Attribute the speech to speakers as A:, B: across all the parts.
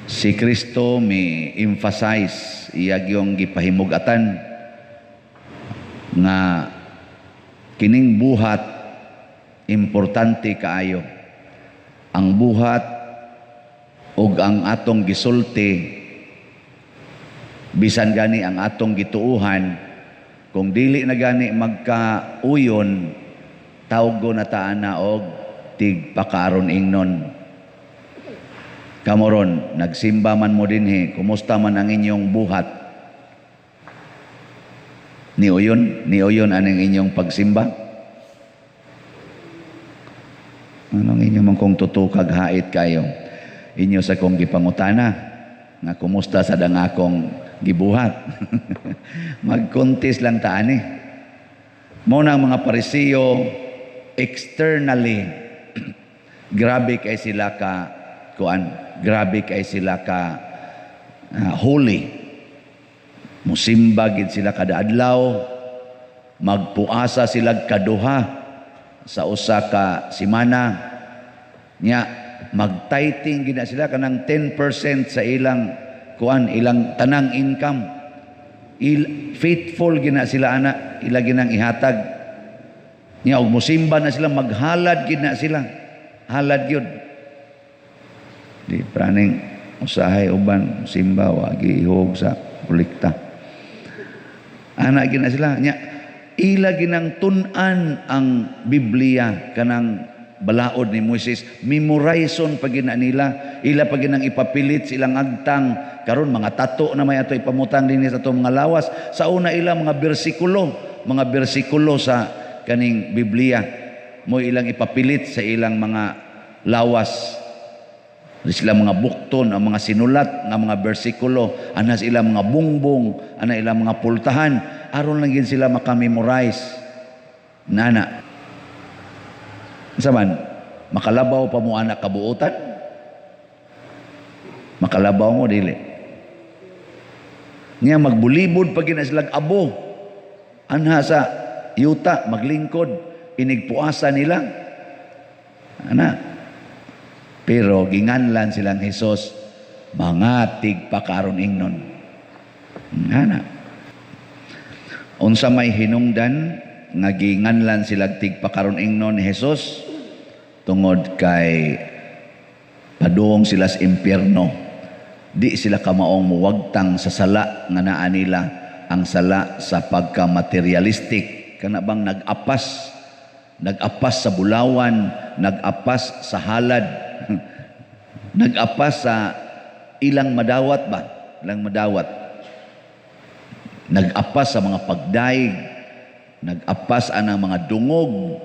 A: Si Kristo mi emphasize, iya gyung gipahimugatan nga kining buhat importante kaayo. Ang buhat ug ang atong gisulti, bisan gani ang atong gituuhan, kung dili na gani magkauyon, tawgo na ta ana og tigpakaron ingnon. Kamo ron, nagsimba man mo dinhi, kumusta man ang inyong buhat? Niuyon? Niuyon aning inyong pagsimba? Anong inyo man kung tutukag hait kayo? Inyo sa kong gipangutana, nga kumusta sa dang akong gibuhat? Magkontis lang ta ani. Mao na ang mga Parisiyo, externally, grabe kay sila ka kuan, grabe kay sila ka holy. Musimba gid sila kada adlaw, magpuasa sila kaduha sa usa ka semana. Nya magtithing gid na sila kanang 10% sa ilang kuan, ilang tanang income. Faithful gid na sila ana, ila ginang ihatag. Nya og musimba na sila, maghalad gid na sila. Halad gyud. Di praning usahay uban simba wa gihog sa kolekta. Ana gid na sila. Nya ila ginang tun-an ang Biblia kanang balaod ni Moises, memorizon pa gina nila, ila pa ginang ipapilit silang agtang. Karon mga tato na may ato ipamutang dinhi sa atong mga lawas. Sa una ila mga bersikulo, mga bersikulo sa kaning Biblia mo ilang ipapilit sa ilang mga lawas. Sila mga bukton, ang mga sinulat nga mga bersikulo, ana sila mga bungbong, ana ilang mga pultahan, aron lang gid sila makamemorize. Nana. Unsa man, makalabaw pa mo ana kabuotan? Makalabaw mo dili. Nya magbulibod pa gid na silag abo. Anha sa yuta maglingkod, inigpuasa nila. Ana. Pero ginganlan silang Hesus mga tigpakaron ingnon. Ana. Unsa may hinungdan nga ginganlan sila tigpakaron ingnon ni Hesus? Tungod kay padung sila sa impyerno. Di sila kamaong muwagtang sa sala nga naa nila, ang sala sa pagka-materialistic. Kana bang nag-apas, nag-apas sa bulawan, nag-apas sa halad, nag-apas sa ilang madawat ba? Ilang madawat. Nag-apas sa mga pagdaig, nag-apas anang mga dungog,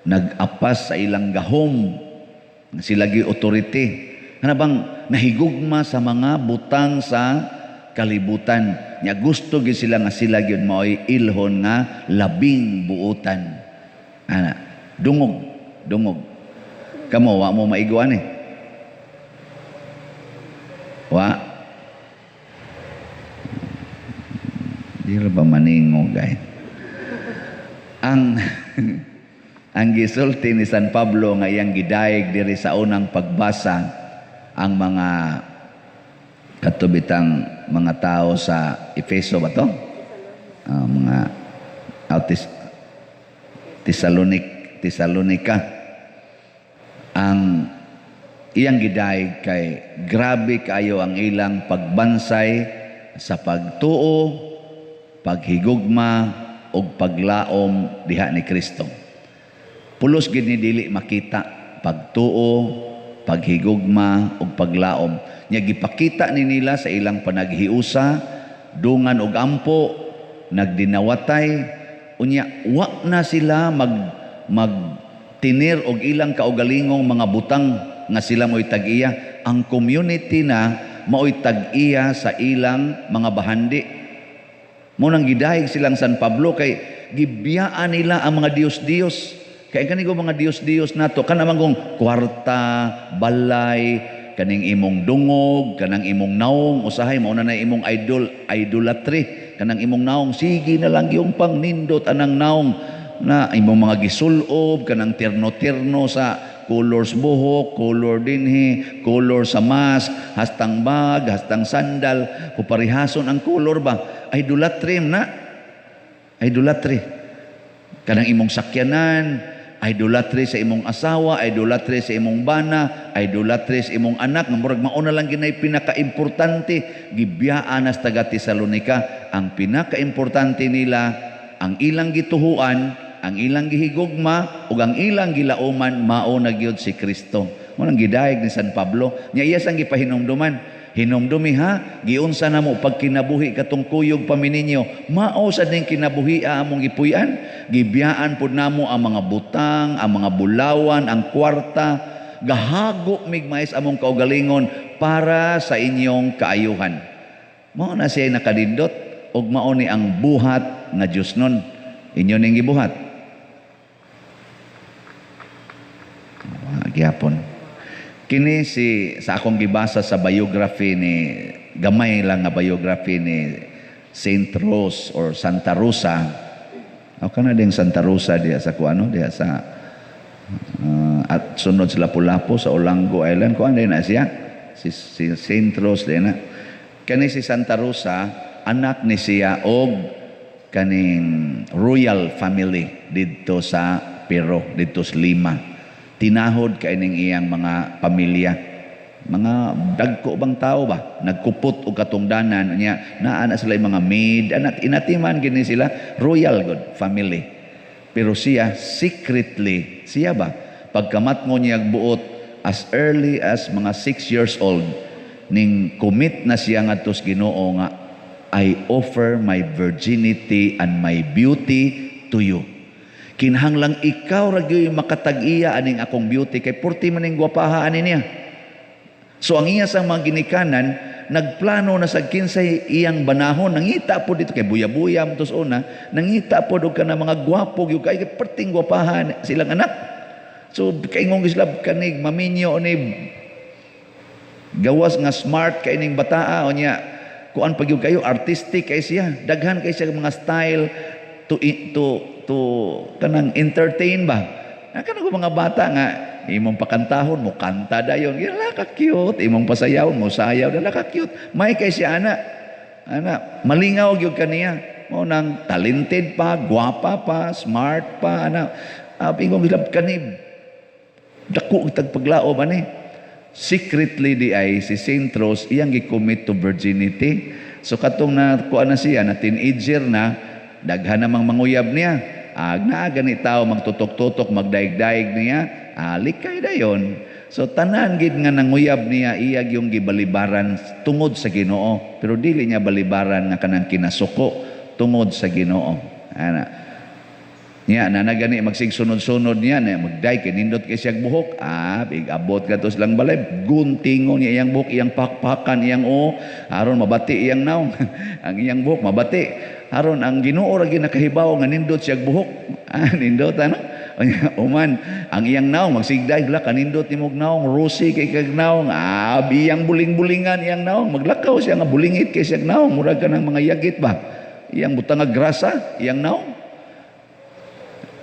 A: nag-apas sa ilang gahom, sila gi authority. Ano bang nahigugma sa mga butang sa kalibutan. Nya gusto gyud sila nga sila gyud maoy ilhon nga labing buutan. Ana, dungog, dungog. Kamo wa mo maiguan eh. Wa. Di ra ba maningog ay. Ang ang gisulti ni San Pablo nga iyang gidayeg diri sa unang pagbasa ang mga katubitang mga tao sa Efeso ba to? Mga Tesalonika. Ang iyang gidayeg kay grabe kayo ang ilang pagbansay sa pagtuo, paghigugma ug paglaom diha ni Kristo. Pulos gid ni dili makita pagtuo, paghigugma ug paglaom. Nya gipakita ni nila sa ilang panaghiusa, dungan og ampo, nagdinawatay, unya wa na sila magtinir og ilang kaugalingong mga butang nga sila mo'y tag-iya. Ang community na mao'y tag-iya sa ilang mga bahandi. Mo nang gidayeg silang San Pablo kay gibiyaan nila ang mga Diyos-Diyos. Kay kanigo mga Diyos-Diyos nato kana man kung kwarta, balay, kaning imong dungog, kanang imong naong, usahay mao na na imong idol, idolatry, kanang imong naong sige na lang yung pangnindot anang naong na imong mga gisulob, kanang terno-terno sa Colors buhok, color dinhi, color sa mask, hastang bag, hastang sandal, parihason ang color ba? Idolatry na. Idolatry. Kanang imong sakyanan, idolatry sa imong asawa, idolatry sa imong bana, idolatry sa imong anak, nga murag mao na lang ginay pinakaimportante. Gibiyaan nas taga Tesalonika ang pinakaimportante nila, ang ilang gituhuan, ang ilang gihigugma ug ang ilang gilauman mao na gyud si Kristo. Mao nang gidayeg ni San Pablo nya, iya sang gipahinumduman. "Hinumdumi ha, giunsa na mo pagkinabuhi katong kuyog pa mi ninyo, mao sa ning kinabuhi among gipuy-an. Gibiyaan pud namo ang mga butang, ang mga bulawan, ang kwarta, gahago mig mais among kaugalingon para sa inyong kaayuhan." Mao na siya nakadindot ug mao ni ang buhat nga Dios nun. Inyo ning gibuhat. Gyapon. Kini si sa akong gibasa sa biography ni, gamay lang nga biography ni Saint Rose or Santa Rosa. O kana ding Santa Rosa diya sa kuano diya sa at sunod sa Lapu-Lapu sa Olango Island, kuan din na siya si Saint Rose din na. Kani si Santa Rosa, anak ni siya og kaning royal family didto sa Peru, didto sa Lima. Tinahod kay ning iyang mga pamilya, mga dagko bang tao ba, nagkupot og katungdanan niya, naa na sila mga maid, anak inatiman gini sila, royal good family. Pero siya secretly, siya ba, pagkamatngon niya buot, as early as mga 6 years old ning commit na siya ngadto sa Ginoo nga, "I offer my virginity and my beauty to you. Kinahanglang ikaw ra gyud makatag-iya aning akong beauty," kay purti man ning gwapaha ani niya. So ang iya sang mga ginikanan nagplano na sa kinsay iyang banahon, nangita po dito kay buya-buya tos una, nangita po og kana mga gwapo gyud kay perting gwapaha silang anak. So kaingong sila kanig maminyo ni gawas nga smart kay ning bataa, unya kuan pa gyud kayo, artistic kay siya, daghan kay siya mga style to kanang entertain ba. Kanang mga bata nga imong pakantahon mo kanta dayon, gila ka cute, imong pasayawon mo sayaw, dala ka cute. May kay siya ana ana malingaw gyud kaniya, mo nang talented pa, gwapa pa, smart pa ana. Ingong gilab kani dako og tagpaglaom ani. Secretly di ay si Saint Rose iyang gi-commit to virginity. So katong na kuan na siya, na teenager na, daghan namang manguyab niya. Ag naa gani tao magtutok-tutok, magdaig-daig niya, likay dayon. So tanan gid nga nanguyab niya, iya yung gibalibaran tungod sa Ginoo, pero dili niya balibaran nga kanang kinasuko, tungod sa Ginoo. Ana. Niya na gani magsigsunod-sunod niya na magday kay nindot kay siyag buhok, big abot kadto silang balay, guntingon niya iyang buhok, iyang pakpakan iyang o aron mabati iyang naong. Ang iyang buhok mabati. Aron ang Ginoo ra gyud nakahibaw nga nindot siyag buhok. Nindot ano? Uman ang iyang naong magsigday la kanindot nimog naong, rosy kay kag naong, iyang buling-bulingan iyang naong, maglakaw siya nga bulingit kay siyag naong, murag ka ng mga yagit ba. Iyang butang nga grasa iyang naong.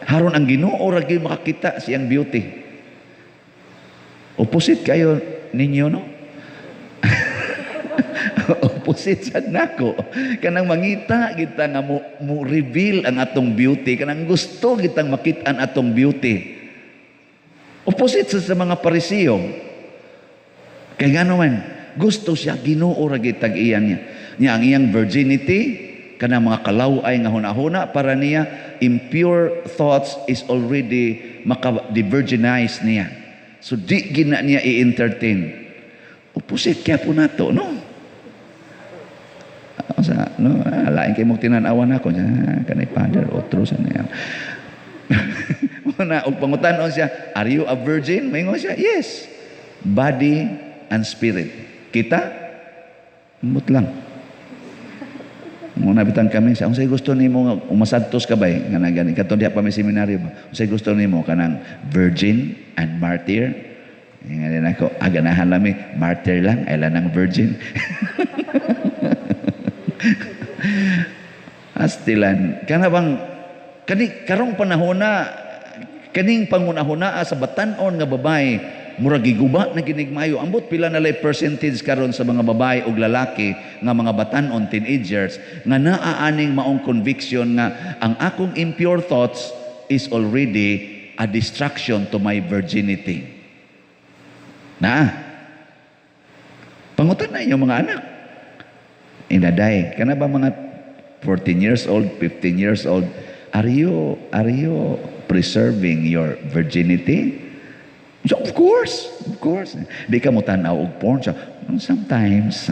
A: Haron ang Ginoo ra gyud makakita siyang beauty. Opposite kayo ninyo, no? Opposite sad nako. Kanang mangita kita nga mo reveal ang atong beauty, kanang gusto kitang makit-an atong beauty. Opposite sa mga Pariseo. Kay ngano man, gusto siya Ginoo ra gyud tag-iyan niya. Niya ang iyang virginity, kanang mga kalaway nga hunahuna para niya, impure thoughts is already maka-diverginize niya. So di gina niya i-entertain. Opposite kaya po nato, no? Sa, no, lain kay mong tinan-awan ako, kanay father otro sa niya. Muna, og pangutan-on siya, "Are you a virgin?" Maingon siya, "Yes. Body and spirit." Kita? Mut lang. Muna bitang kami sa unsay gusto nimo nga umasadtos ka bay nga na gani kato diha pa may seminaryo ba, unsay gusto nimo, kanang virgin and martyr? Nga din ako, ganahan lami martyr lang ay lang ng virgin. Astilan kana bang kani karong panahon na Kaning pangunahunaa sa batan-on nga babae, murag giguba na ginig maayo. Ambot pila na lay percentage karon sa mga babae ug lalaki nga mga batan-on, teenagers, nga naa aning maong conviction nga ang akong impure thoughts is already a destruction to my virginity. Na. Pangutan na inyong mga anak. Inaday, kana ba mga 14 years old, 15 years old, are you preserving your virginity? So, of course, of course. Di ka mo tanaw og porn siya. Sometimes.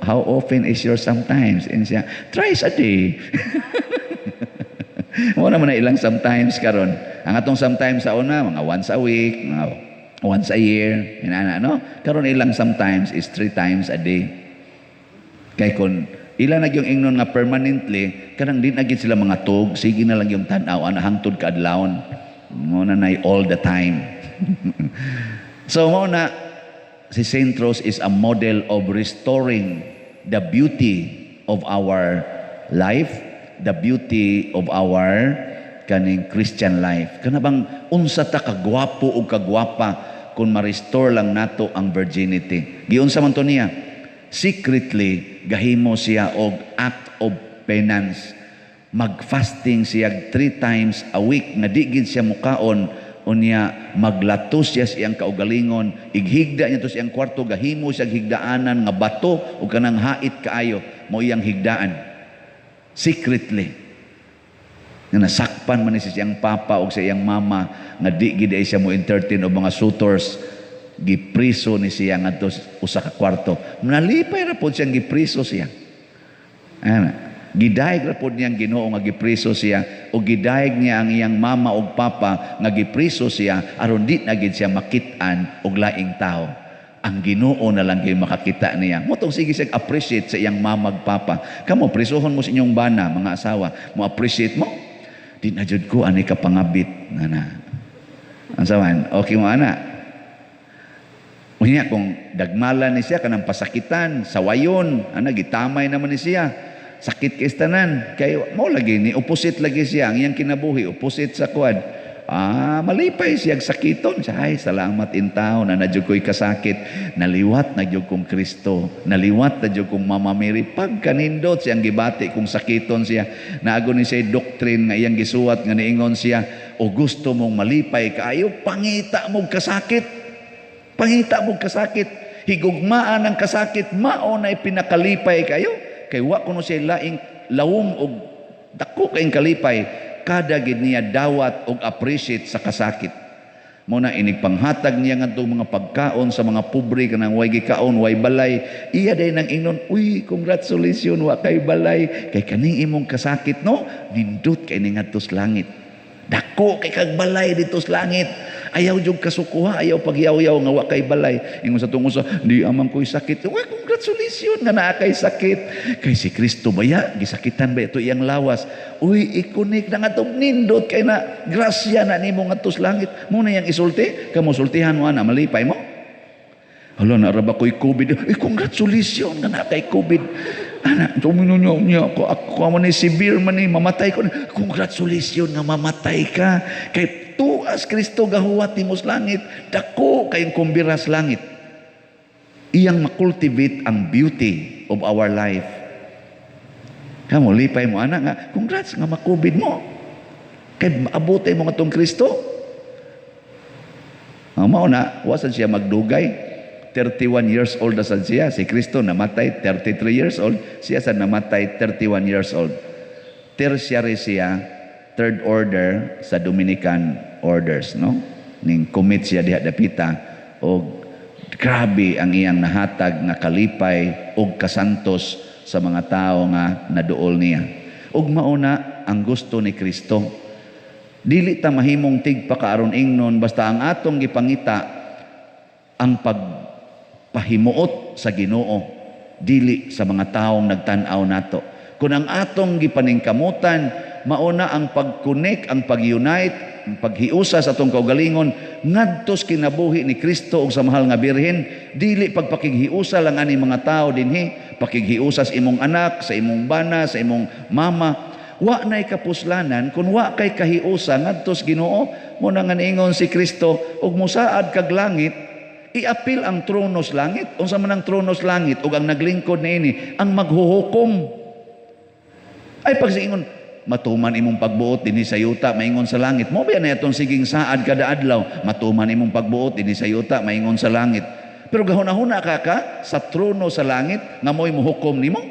A: How often is your sometimes? And siya, thrice a day. Mo naman na ilang sometimes karon. Ang atong sometimes sa una, mga once a week, mga once a year, inana, no? Karon ilang sometimes is three times a day. Kay kung ila na yung ingnon nga permanently, kanang di na gid sila mga tug, sige na lang yung tan-aw ana hangtod kaadlawon. Mo na nay all the time. So mo na si Saint Rose is a model of restoring the beauty of our life, the beauty of our kaning Christian life. Kana bang unsa ta kagwapo ug kagwapa kung ma-restore lang nato ang virginity. Giunsa man to niya? Secretly gahimo siya og act of penance. Mag-fasting siya three times a week nga di gid siya mukaon, unya maglatos siya sa iyang kaugalingon, ighigda niya to sa iyang kwarto, gahimo siya higdaanan nga bato ug kanang hait kaayo mo iyang higdaan secretly, nga nasakpan man ni sa iyang papa ug sa iyang mama nga di gid ay siya mo entertain og mga suitors. Gipriso ni siya ngadto usa ka kwarto. Nalipay ra pod siyang gipriso siya. Ana, gidayeg ra pod niyang Ginoo nga gipriso siya o gidayeg niya ang iyang mama ug papa nga gipriso siya aron di na gid siya makit-an og laing tao. Ang Ginoo na lang kay makakita niya. Motong sige siya appreciate sa iyang mama ug papa. Kamo, prisuhon mo sa inyong bana, mga asawa. Mo appreciate mo? Di na jud ko ani ka pangabit na. Ang sawan, okay mo ana. Unya kung dagmala ni siya kanang pasakitan, sawayon, ana gitamay naman ni siya. Sakit kay tanan. Kay mo lagi ni opposite lagi siya ang iyang kinabuhi, opposite sa kuan. Ah, malipay siya sakiton. Siya, ay, salamat in taon na jud ko'y kasakit. Naliwat na jud kong Kristo. Naliwat na jud kong Mama Mary. Pagkanindot siyang gibati kung sakiton siya. Naago ni siya doctrine nga iyang gisuwat nga niingon siya, o gusto mong malipay kaayo, pangita mong kasakit. Pangita mong kasakit. Higugmaan ang kasakit, mao na pinakalipay kayo. Kay wa kuno siya laing lawom og dako kayong kalipay kada gid niya dawat og appreciate sa kasakit. Mo na inig panghatag niya ngadto mga pagkaon sa mga pobre kanang way gikaon, way balay. Iya day nang ingnon, "Uy, congratulations, wa kay balay kay kaning imong kasakit, no, nindot kay ni ngadto sa langit. Dako kay kag balay dito sa langit. Ayaw jud kasukuha, ayaw pagyaw-yaw nga wa kay balay." Ingon sa tungod sa di amang ko'y sakit. Uy, congratulations nga naa kay sakit. Kay si Kristo baya gisakitan ba ito iyang lawas. Uy, ikunik na nga nindot kay na grasya na nimo ngadto sa langit. Mo na yang isulti, kamo sultihan mo ana, malipay mo. Hala, naa ra ba ko'y COVID. Eh, congratulations nga naa kay COVID. Ana, tumino niyo niya ako, ako man ni severe man ni, mamatay ko. Congratulations nga mamatay ka. Kay tuas Kristo gahuwat nimo sa langit. Dako kayong kumbira sa langit. Iyang makultivate ang beauty of our life. Kamo, lipay mo, ana nga, congrats nga makubid mo. Kay maabotay mo nga tong Kristo. Ang mao na, wasan siya magdugay. 31 years old na sad siya. Si Kristo namatay 33 years old. Siya sa namatay 31 years old. Tertiary siya, third order sa Dominican orders, no? Ning commit siya diha dapita og grabe ang iyang nahatag nga kalipay og kasantos sa mga tao nga naduol niya. Ug mauna ang gusto ni Kristo. Dili ta mahimong tigpakaaron ingnon basta ang atong gipangita ang pagpahimuot sa Ginoo, dili sa mga taong nagtan-aw nato. Kung ang atong gipaningkamutan mauna ang pag-connect, ang pag-unite, ang paghiusa sa atong kaugalingon ngadto sa kinabuhi ni Kristo ug sa mahal nga Birhen, dili pagpakighiusa lang ani mga tao dinhi, pakighiusa sa imong anak, sa imong bana, sa imong mama. Wa nay kapuslanan kung wa kay kahiusa ngadto sa Ginoo. Mao na nga niingon si Kristo, ug musaad kag langit, iapil ang trono sa langit. Unsa man ang trono sa langit ug ang naglingkod niini ang maghuhukom. Ay pag ingon, "Matuman imong pagbuot dinhi sa yuta," maingon sa langit. Mao ba na atong siging saad kada adlaw? "Matuman imong pagbuot dinhi sa yuta," maingon sa langit. Pero gahuna-huna ka ka sa trono sa langit nga mo'y muhukom nimo?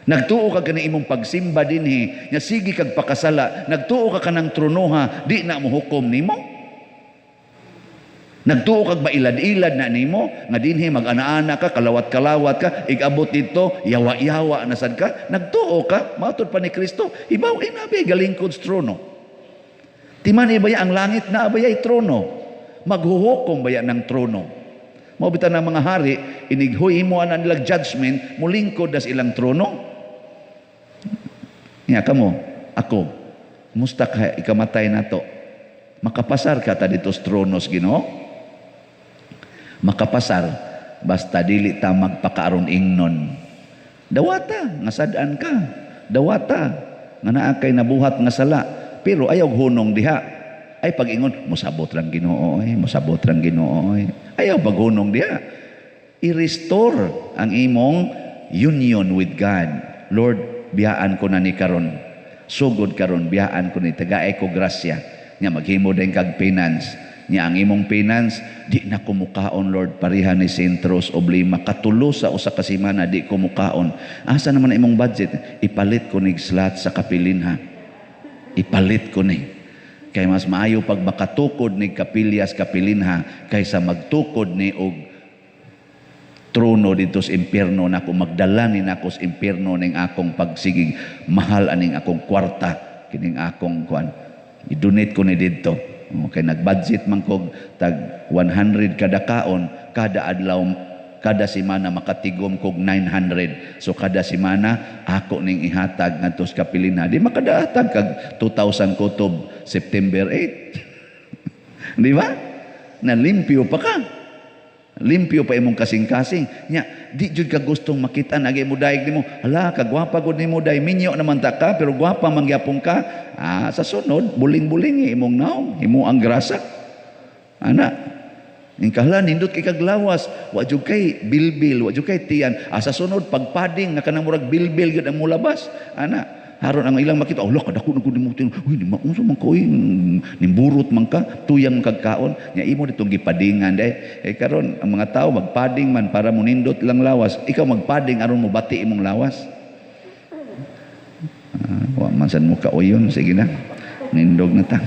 A: Nagtuo ka kani imong pagsimba dinhi, nya sige kag pakasala, nagtuo ka kanang tronoha, di na mohukom nimo? Nagtuo kag mailad-ilad na nimo nga dinhi mag-ana-ana ka, kalawat-kalawat ka, igabot dito, yawa-yawa na sad ka? Nagtuo ka, matud pa ni Kristo, hibaw inabi galingkod sa trono. Timan baya ang langit na bayay trono. Maghuhukom baya ng trono. Mao bitaw ng mga hari, inighuy mo ana nilang judgment, mulingkod das ilang trono. Nya kamo, ako, musta ka ikamatay nato? Makapasar ka ta dito sa trono sa Ginoo? Makapasar basta dili ta magpakaaron ingnon. Dawata nga sad-an ka. Dawata nga naa kay nabuhat nga sala, pero ayaw hunong diha. Ay pag-ingon, "Mosabot rang Ginoo ay, mosabot rang Ginoo ay." Ayaw paghunong diha. I-restore ang imong union with God. "Lord, biyaan ko na ni karon. Sugod karon, biyaan ko ni, tagae ko grasya." Nya maghimo din kag penance. Nya ang imong penance, "Di na ko mukaon, Lord, pareha ni Saint Rose of Lima. Katulo sa usa ka semana di ko mukaon." Asa naman ang imong budget? "Ipalit ko nig slot sa kapilinha. Ipalit ko ni. Kay mas maayo pag makatukod ni kapilyas kapilinha kaysa magtukod ni og trono dito sa impierno nako, magdala ni nako sa impierno ning akong pagsigig mahal aning akong kwarta, kining akong kuan, i-donate ko ni didto." Okay, nag-budget man kog tag 100 kada kaon kada adlaw, kada semana makatigom kog 900, so kada semana ako ning ihatag ngadto sa kapilinha." Di makadaatag kag 2,000 kutob September 8, di ba? Na limpyo pa ka, limpyo pa imong kasing-kasing. Nya, di jud ka gustong makita nagi mo daig nimo. "Hala, kagwapa gud nimo day, minyo naman ta ka, pero gwapa man gyapon ka." Ah, sa sunod, buling-buling imong naong, imo ang grasa. Ana. Ingkahala, nindot kay kaglawas, wa jud kay bilbil, wa jud kay tiyan. Ah, sa sunod pagpading nga kanang murag bilbil gyud ang mulabas. Ana, haron ang ilang makita, "Oh, kadako na gud nimo. Uy, di maunsa man ko, uy, nimburot man ka, tuyang kagkaon." Nya imo ditong gipadingan day. Eh karon ang mga tao magpading man para munindot lang lawas. Ikaw magpading aron mo bati imong lawas. Ah, wa man sad mo kauyon, sige na. Nindog na ta.